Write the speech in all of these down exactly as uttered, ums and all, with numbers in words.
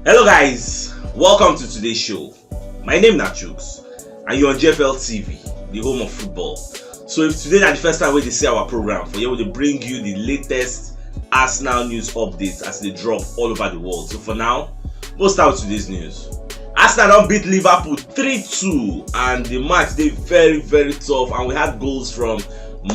Hello guys, welcome to today's show. My name na Chuks and you're on G F L T V, the home of football. So if today na the first time wey you dey see our program, for here we dey bring you the latest Arsenal news updates as they drop all over the world. So for now, we'll start with today's news. Arsenal don beat Liverpool three two and the match dey very very tough, and we had goals from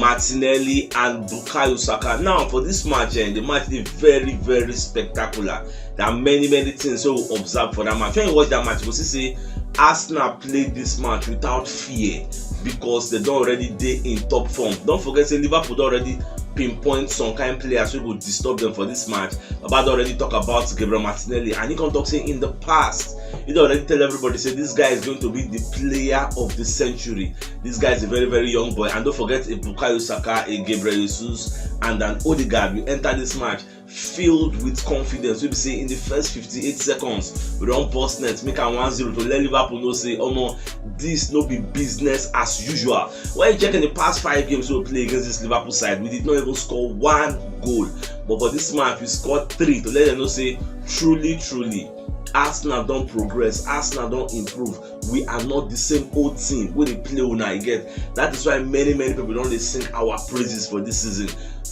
Martinelli and Bukayo Saka. Now for this match, eh, the match dey very very spectacular. There are many many things wey we observe for that match. When you watch that match, you go see say Arsenal played this match without fear because they don already dey in top form. Don't forget say Liverpool don already pinpoint some kind players wey go disturb them for this match. Baba don already talk about Gabriel Martinelli, and he come talk say in the past, he don already tell everybody say this guy is going to be the player of the century. This guy is a very very young boy, and don't forget a Bukayo Saka, a Gabriel Jesus, and an Odegaard. We enter this match filled with confidence. We be say in the first fifty-eight seconds, we don burst net, make am one zero to let Liverpool know say, omo, this no be business as usual. When you check in the past five games we play against this Liverpool side, we did not even score one goal. But for this match, we scored three to let them know say, truly, truly, Arsenal don progress, Arsenal don improve. We are not the same old team wey dey play una, you get. That is why many many people don dey sing our praises for this season.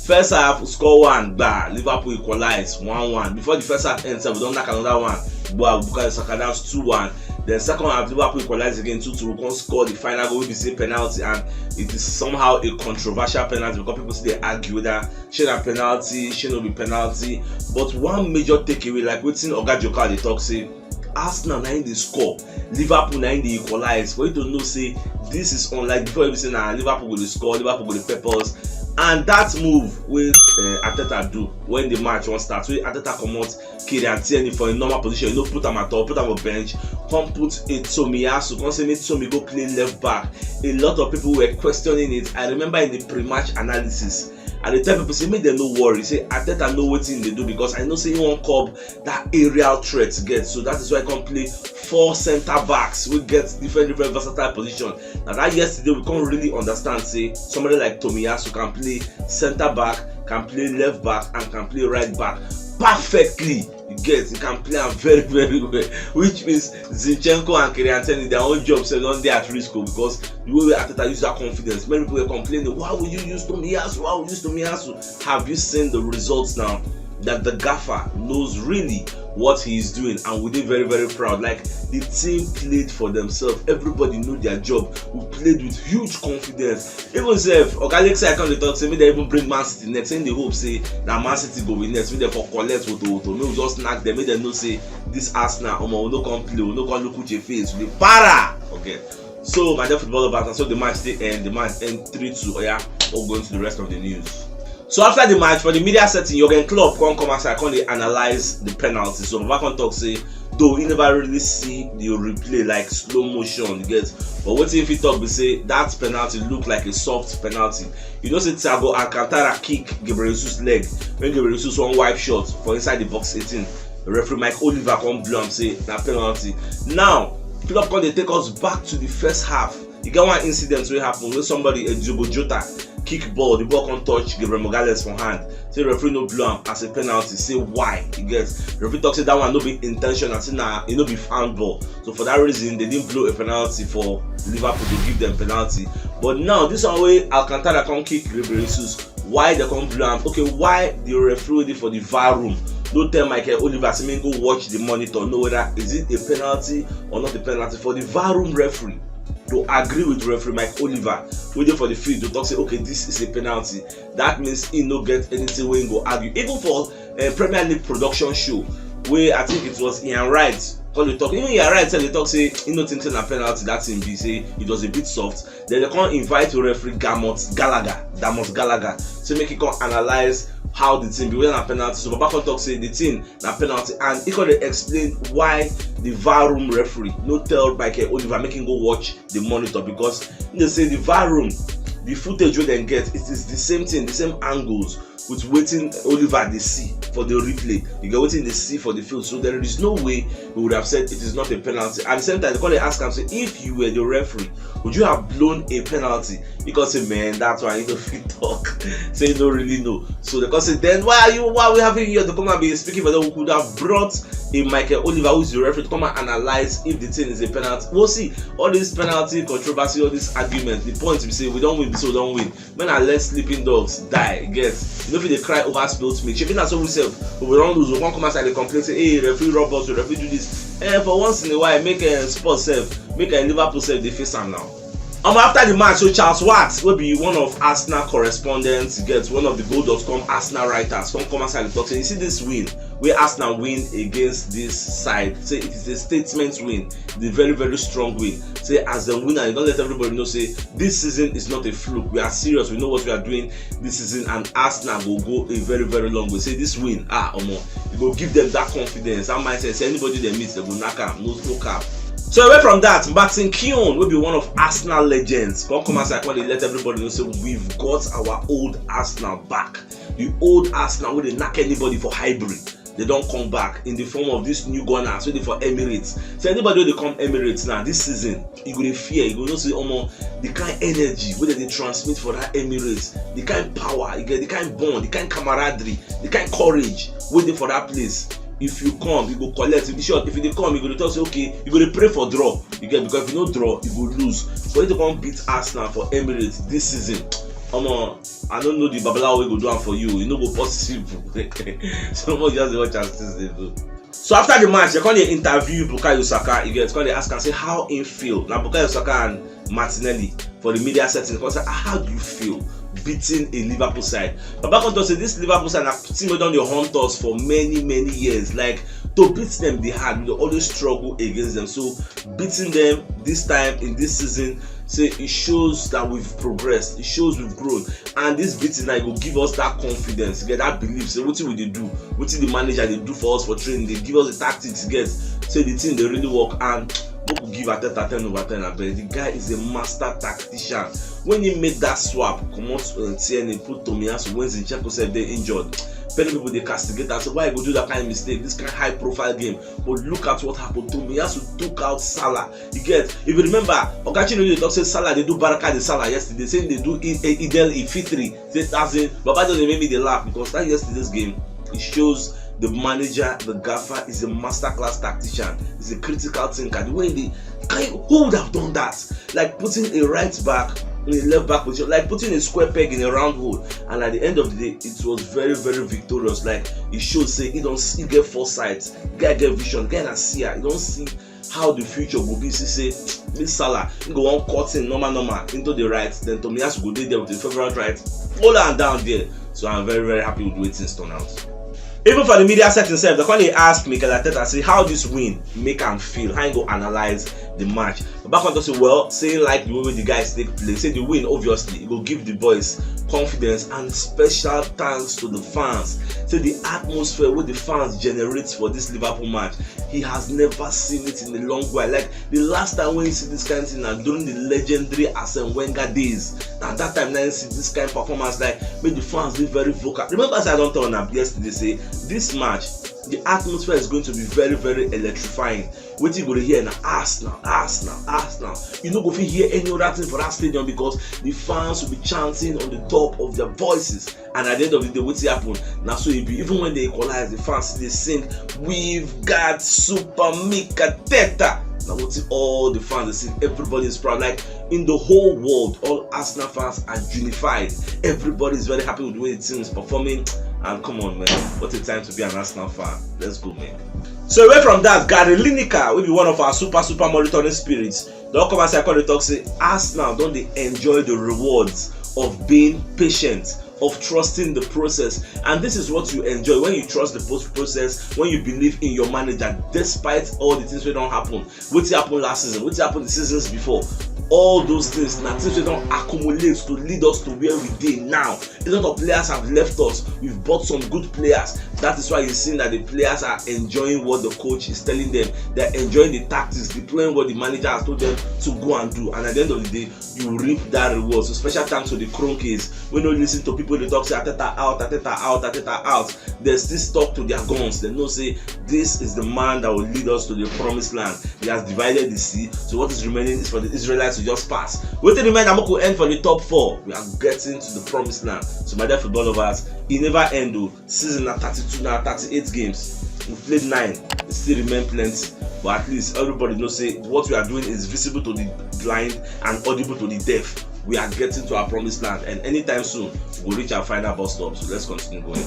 First half, score one, gba, Liverpool equalize one one. Before the first half end sef, we don knack another one, gba, Bukayo Saka, that's two one. Then second half, Liverpool equalize again, two two. We come score the final goal wey be say penalty, and it is somehow a controversial penalty because people still dey argue whether shey na penalty, shey no be penalty. But one major takeaway, like wetin Oga Joker dey talk say, Arsenal na im dey score, Liverpool na im dey equalize. For you to know say this is unlike before, you be say na Liverpool go dey score, Liverpool go dey pepper us. And that move wey, eh, Arteta do when the match wan start, wey Arteta comot Kieran Tierney for a normal position, you no put am at all, put am for bench, come put a Tomiyasu, come say make Tomi go play left back. A lot of people were questioning it. I remember in the pre-match analysis, I dey tell people say make dem no worry, say Arteta know wetin he dey do, because I know say he wan curb that aerial threat get. So that is why he come play four center backs wey get different different versatile position. Na that yesterday we come really understand say somebody like Tomiyasu can play center back, can play left back, and can play right back perfectly. You get, he can play am very very well, which means Zinchenko and Kieran Tierney, their own job sef don dey at risk o, because the way wey Arteta use that confidence, many people were complaining, why would you use Tomiyasu, why would you use Tomiyasu? Have you seen the results now? That the gaffer knows really what he is doing, and we dey very very proud. Like, the team played for themselves, everybody know their job. We played with huge confidence. Even sef, Oga Alexia come dey talk say make dem even bring Man City next, say he dey hope say na Man City go win next, make dem for collect woto woto, make we just knack dem, make dem know say this Arsenal, omo, we no come play, we no come look Uche face, we dey para. Okay. So my dear football lovers, na so the match dey end. The match end three two. Oya, we'll go into the rest of the news. So after the match, for the media setting, Jurgen Klopp come come outside, come dey analyze the penalty. So Baba come talk say, though he never really see the replay, like slow motion, you get, but wetin he fit talk be say that penalty look like a soft penalty. You know say Thiago Alcantara kick Gabriel Jesus leg when Gabriel Jesus wan wipe shot for inside the box eighteen. Referee Mike Oliver come blow am say na penalty. Now, Klopp come dey take us back to the first half. E get one incident wey happen wey somebody, Diogo Jota, kick ball, the ball come touch Gabriel Magalhaes for hand. Say referee no blow am as a penalty. Say why? You get, referee talk say that one no be intentional, say na, e no be handball. So for that reason, they didn't blow a penalty for Liverpool to give them penalty. But now this one wey Alcantara come kick Gabriel Jesus, why they come blow am? Okay, why the referee wey dey for the VAR room no tell Michael Oliver say make go watch the monitor, know whether is it a penalty or not a penalty? For the VAR room referee to agree with referee Mike Oliver wey dey for the field to talk say, okay, this is a penalty, that means he no get anything wey he go argue. Even for, eh, Premier League production show, wey I think it was Ian Wright come dey talk. Even Ian Wright sef dey talk say he no think say na penalty that thing be, say it was a bit soft. Then they come invite referee Gamot Gallagher, Damot Gallagher, say make he come analyze how the thing be, whether na penalty. So Baba come talk say the thing na penalty, and he come dey explain why the VAR room referee no tell Michael Oliver make him go watch the monitor, because he dey say the VAR room, the footage wey dem get, it is the same thing, the same angles with wetin Oliver dey see for the replay. You get, wetin dey see for the field. So there is no way we would have said it is not a penalty. At the same time, they come dey ask am say, if you were the referee, would you have blown a penalty? He come say, man, that's why he no fit talk. Say he no really know. So they come say, then why are you, why are we having you here to come and be speaking for them? We could have brought a Michael Oliver, who is the referee, to come and analyze if the thing is a penalty. We'll see. All this penalty controversy, all this argument, the point be say we don win, so we don win. Make na let sleeping dogs die, get. You no fit dey cry over spilt milk. Shebi na so we sef, we don lose, we come come outside dey complain say, "Hey, referee rob us, referee do this." Eh, for once in a while, make, eh, Spurs sef, make, eh, Liverpool sef dey face am now. Omo, after the match, so Charles Watts, wey be one of Arsenal correspondents, get, one of the goal dot com Arsenal writers, come come outside dey talk say, you see this win wey Arsenal win against this side, say it is a statement win, the very, very strong win. Say as dem win, and you don let everybody know say this season is not a fluke. We are serious. We know what we are doing this season, and Arsenal go go a very, very long way. Say this win, ah, omo, e go give them that confidence, that mindset. Say anybody they meet, they go knock am, no, no cap. So away from that, Martin Keown will be one of Arsenal legends. Come come outside, come dey let everybody know say we've got our old Arsenal back. The old Arsenal wey dey knack anybody for Highbury, they don come back in the form of this new gunners wey dey for Emirates. So anybody wey dey come Emirates now this season, you go dey fear. You go know say, omo, the kind energy wey dem dey transmit for that Emirates, the kind power you get, the kind bond, the kind camaraderie, the kind courage wey dey for that place. If you come, you go collect. In short, if you dey come, you go dey talk say, okay, you go dey pray for draw. You get, because if you no draw, you go lose. For you to come beat Arsenal for Emirates this season, omo, I don't know the babalawo wey go do am for you. You no go possible. Somebody just dey watch am since dey go. So after the match, they come dey interview Bukayo Saka. You get, come dey ask am say how him feel. Na Bukayo Saka and Martinelli for the media setting. Come say, "Ah, how do you feel beating a Liverpool side?" Baba come talk say this Liverpool side na team wey don dey haunt us for many, many years. Like, to beat them dey hard. We dey always struggle against them. So beating them this time in this season, say it shows that we've progressed. It shows we've grown. And this beating now, e go give us that confidence, get that belief. Say wetin we dey do, wetin the manager dey do for us for training, dey give us the tactics, get, say the thing dey really work. And make we give Arteta ten over ten, abeg. The guy is a master tactician. When he make that swap, comot, uh, Tierney, put Tomiyasu, when Zinchenko sef dey injured, many people dey castigate am say, why you go do that kind of mistake, this kind of high profile game? But look at what happened. Tomiyasu took out Salah. You get, if you remember, Oga Chino dey talk say Salah dey do Baraka the Salah yesterday, say they do I-, I-, Idel Ifitri. Say, as in, Baba just dey make me dey laugh because that yesterday's game, it shows the manager, the gaffer, is a masterclass tactician. He's a critical thinker. The way they, can you, who would have done that? Like putting a right back in a left back position, like putting a square peg in a round hole. And at the end of the day, it was very, very victorious. Like, it shows say he don see, get foresight, guy get vision, guy na seer. He don see how the future go be. See say this Salah, he go wan cut in normal, normal into the right, then Tomiyasu go dey there with the favorite right, pull am down there. So I'm very, very happy with the way things turn out. Even for the media set himself, they come dey ask Mikel Arteta say how this win make am feel, how he go analyze the match. Baba come talk say, well, say like the way the guys take play, say the win, obviously, it go give the boys confidence and special thanks to the fans. Say the atmosphere wey the fans generate for this Liverpool match, he has never seen it in a long while. Like, the last time when you see this kind of thing na during the legendary Arsene Wenger days. Na that time na you see this kind of performance, like, make the fans be very vocal. Remember, as I don tell una yesterday, say this match, the atmosphere is going to be very, very electrifying. Wetin you go dey hear na Arsenal, Arsenal, Arsenal. You no go fit hear any other thing for that stadium because the fans will be chanting on the top of their voices. And at the end of the day, wetin happen? Na so e be. Even when they equalize, the fans dey sing, "We've got Super Mikel Arteta." Na wetin all the fans dey sing. Everybody is proud. Like, in the whole world, all Arsenal fans are unified. Everybody is very happy with the way the team is performing. And come on, man, what a time to be an Arsenal fan. Let's go, man. So away from that, Gary Lineker, wey be one of our super, super monitoring spirits, don come outside come dey talk say Arsenal don dey enjoy the rewards of being patient, of trusting the process. And this is what you enjoy when you trust the post process, when you believe in your manager, despite all the things wey don happen. Wetin happen last season? Wetin happen the seasons before? All those things na things wey don accumulate to lead us to where we dey now. A lot of players have left us. We've bought some good players. That is why you see that the players are enjoying what the coach is telling them. They're enjoying the tactics, deploying what the manager has told them to go and do. And at the end of the day, you reap that reward. So special thanks to the Kroenkes. We no listen to people dey talk say, "Arteta out, Arteta out, Arteta out." They still stuck to their guns. They know say this is the man that will lead us to the promised land. He has divided the sea. So what is remaining is for the Israelites to just pass. Wetin remain, na make we end for the top four. We are getting to the promised land. So my dear football lovers, e never end o. Season na thirty-two, na thirty-eight games. We played nine, it still remain plenty. But at least everybody know say what we are doing is visible to the blind and audible to the deaf. We are getting to our promised land, and anytime soon, we'll reach our final bus stop. So let's continue going.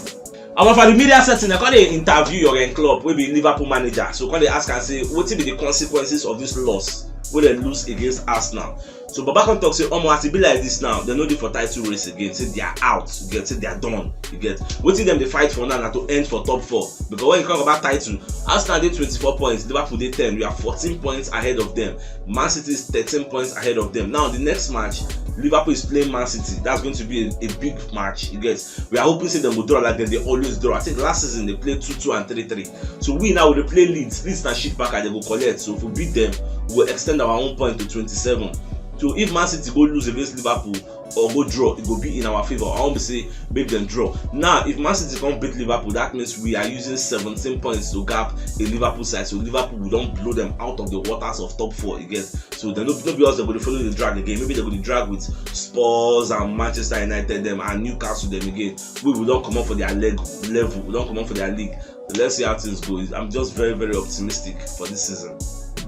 And for the media setting, I call the interview Jurgen Klopp, will be Liverpool manager. So call they ask and say, what will be the consequences of this loss? Will they lose against Arsenal? So Baba come talk say, omo, as e be like this now, they no dey for title race again. Say they are out, you get, say they are done, you get. Wetin dem dey fight for now na to end for top four. Because when you talk about title, Arsenal dey twenty-four points, Liverpool dey ten. We are fourteen points ahead of them. Man City is thirteen points ahead of them. Now the next match, Liverpool is playing Man City. That's going to be a, a big match, you get. We are hoping say dem go draw like dem dey always draw. I think last season they played two two and three three. So we now will play Leeds. Leeds na shit back and they go collect. So if we beat them, we will extend our own point to twenty-seven. So if Man City go lose against Liverpool or go draw, it go be in our favor. I want to say make them draw. Now, if Man City come beat Liverpool, that means we are using seventeen points to gap a Liverpool side. So Liverpool, we don't blow them out of the waters of top four again. So they no, no be us that go dey follow the drag again. Maybe they go dey drag with Spurs and Manchester United them and Newcastle them again. We, we don't come up for their leg level. We don't come up for their league. So let's see how things go. I'm just very, very optimistic for this season.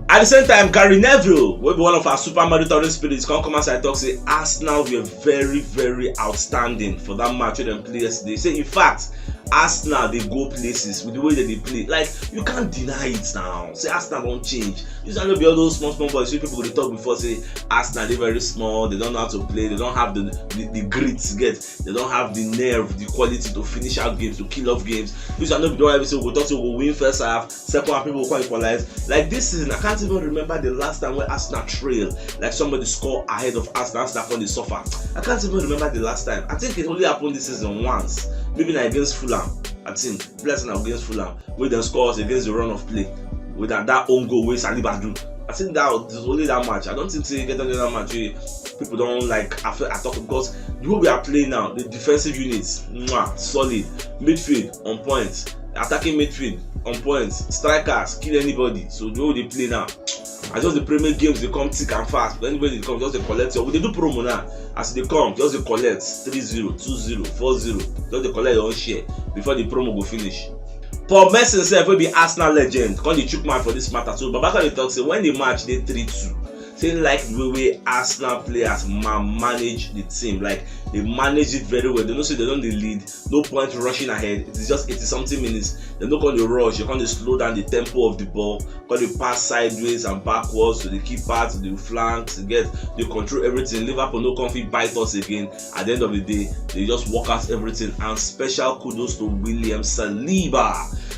At the same time, Gary Neville, will be one of our super monitoring spirits, come come outside talk say Arsenal were very, very outstanding for that match wey dem play yesterday. Say in fact, Arsenal dey go places with the way that they play. Like, you can't deny it now. Say Arsenal don't change. This one no be all those small small boys wey people dey talk before say Arsenal dey very small, they don't know how to play, they don't have the the, the grit to get, they don't have the nerve, the quality to finish out games, to kill off games. This one no be the one wey be say we go talk say we go win first half, second half people go come equalize. Like this season, I can't even remember the last time when Arsenal trail, like somebody score ahead of Arsenal, Arsenal come dey suffer. I can't even remember the last time. I think it only happened this season once, maybe na against Fulham. I think blessing against Fulham, where they score us against the run of play with that, that own goal where Saliba do. I think that was only that match. I don't think say get another match wey people don't like after I talk because the way we are playing now, the defensive units, mwah, solid, midfield on point, attacking midfield on point, strikers kill anybody. So the way they play now, I just the Premier games they come thick and fast. But anybody they come just they collect your. We dey do promo now. As they come, just they collect three zero, two zero, four zero. Just they collect your own share before the promo go finish. Paul Merson sef wey be Arsenal legend, come dey chook mouth for this matter. So Baba come dey talk say when the match dey three two, say like the way wey Arsenal players ma manage the team, like they manage it very well. They know say they don dey lead, no point rushing ahead. It is just eighty something minutes. They no come dey rush, they come dey slow down the tempo of the ball, come dey pass sideways and backwards to the keeper, to the flanks, you get, they control everything. Liverpool no come fit bite us again. At the end of the day, they just work out everything. And special kudos to William Saliba.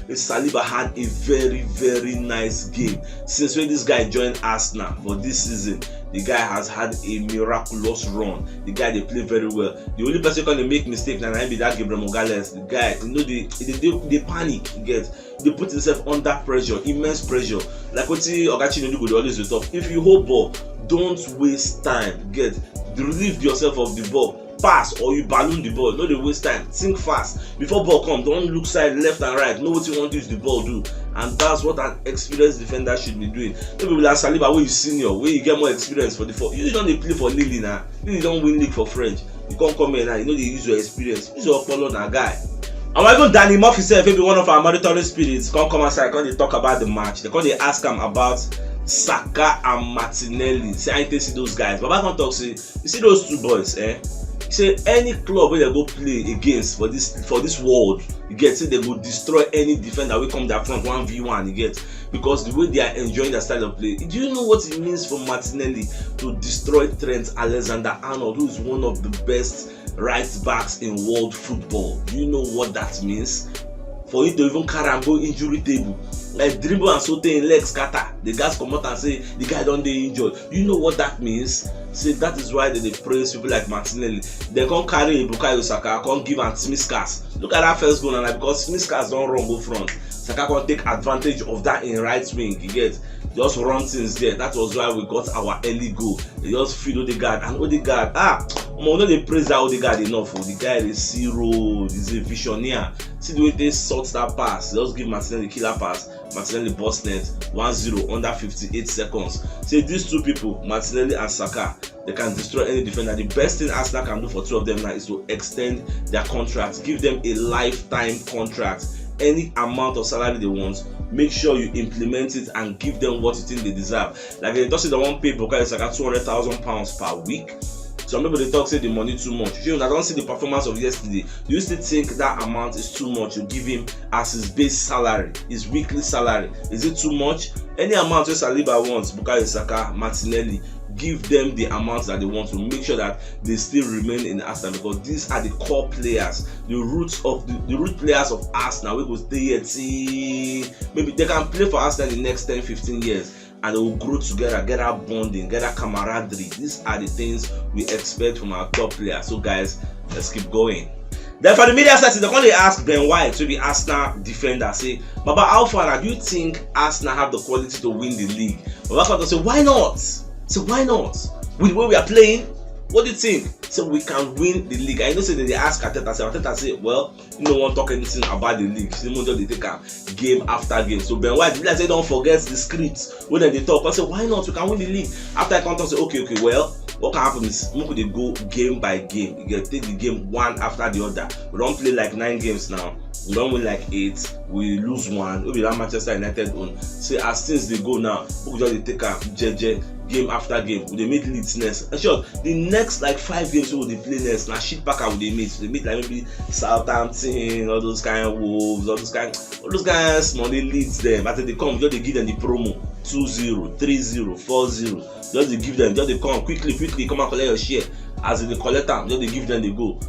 Saliba had a very, very nice game. Since when this guy joined Arsenal for this season, the guy has had a miraculous run. The guy they play very well. The only person can make mistake now be that Gabriel Magalhaes. The guy, you know, they they, they, they panic. You get, they put himself under pressure, immense pressure. Like what Oga Chinedu go dey always dey talk. If you hold ball, don't waste time. Get, relieve yourself of the ball. Pass or you balloon the ball. No dey waste time. Think fast. Before ball come, don't look side, left and right. Know what you want to use the ball do. And that's what an experienced defender should be doing. No be like Saliba wey you senior, wey you get more experience for the four. You don't dey play for Lille now. Lille don't win league for French. You can't come here now. You know they use your experience. Use your follow na guy. And even Danny Murphy sef, maybe one of our monitoring spirits, come come outside, come dey talk about the match. They come dey ask him about Saka and Martinelli. Say I take see those guys. Baba come talk say, you see those two boys, eh? He say any club wey they go play against for this for this world, you get say they go destroy any defender wey come their front one v one. You get, because the way they are enjoying their style of play. Do you know what it means for Martinelli to destroy Trent Alexander-Arnold, who is one of the best right backs in world football? Do you know what that means? For you to even carry am go injury table, like dribble and so tey him leg scatter, the guys comot and say the guy don dey injured. You know what that means? Say that is why they dey praise people like Martinelli. They come carry Bukayo Saka, come give am Tsimikas. Look at that first goal, and because Tsimikas don run go front, Saka come take advantage of that in right wing. You get, just run things there. That was why we got our early goal. They just feed Odegaard, and Odegaard, ah, omo, no dey praise that Odegaard enough. Oh, the guy is zero. He's a visionaire. See the way they sort that pass. They just give Martinelli killer pass. Martinelli bust net, one zero under fifty-eight seconds. Say these two people, Martinelli and Saka, they can destroy any defender. The best thing Arsenal can do for two of them now is to extend their contract, give them a lifetime contract. any amount of salary they want, make sure you implement it and give them what you think they deserve. Like, they just say they want pay Bukayo Saka two hundred thousand pounds per week. Some people, they talk say the money too much. You know, I don't see the performance of yesterday. Do you still think that amount is too much you give him as his base salary, his weekly salary? Is it too much? Any amount wey Saliba wants, Bukayo Saka, Martinelli, give them the amount that they want to make sure that they still remain in Arsenal, because these are the core players, the roots of the, the root players of Arsenal. We go stay here till maybe they can play for Arsenal in the next ten, fifteen years, and they will grow together, get that bonding, get that camaraderie. These are the things we expect from our top players. So guys, let's keep going. Then for the media side, they come dey ask Ben White, to be Arsenal defender, say, "Baba, how far do you think Arsenal have the quality to win the league?" Baba Arthur say, "Why not?" Say, "Why not? With the way we are playing, what do you think?" So we can win the league. I know say they dey ask Arteta, say Arteta say, "Well, you no wan talk anything about the league." Say, "Mo just dey take am game after game." So Ben White, be like say, don't forget the script wey dem dey talk. I say, "Why not? We can win the league." After I come talk, say, "Okay, okay, well, what can happen is make we dey go game by game. You get take the game one after the other. We don't play like nine games now. We don't win like eight. We lose one. We be that Manchester United own." Say, as things they go now, we just dey take am jeje, game after game. We dey meet Leeds next. In short, the next, like, five games we dey play next, na shit pack we dey meet. We dey meet, like, maybe Southampton, all those kind of Wolves, all those kind, all those kind of small, they Leeds them. As they come, just dey give them the promo, two zero, three zero, four zero. Just dey give them, just dey come quickly, quickly, come and collect your share. As they collect am, just dey give them the go.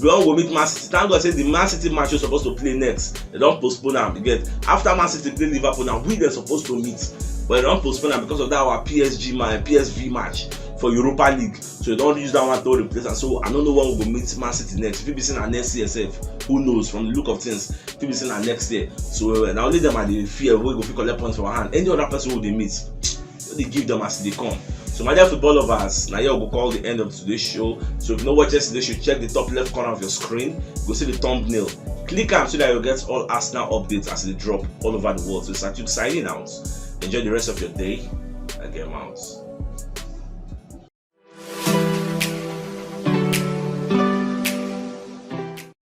We don go meet Man City. Thank God say the Man City match wey supposed to play next, they don postpone am. You get, after Man City play Liverpool, now we dem supposed to meet, but they don postpone am because of that our P S G match, P S V match for Europa League. So they don use that one to replace am. So I don't know when we go meet Man City next. If it be say na next year sef, who knows? From the look of things, if it be say na next year. So uh, na only them I dey fear wey go fit collect points for hand. Any other person who dey meet, they give them as they come. So my dear football lovers, now here we go call the end of today's show. So if you no watch yesterday's show, check the top left corner of your screen. Go see the thumbnail. Click am so that you get all Arsenal updates as they drop all over the world. So Satuk signing out. Enjoy the rest of your day. I get out.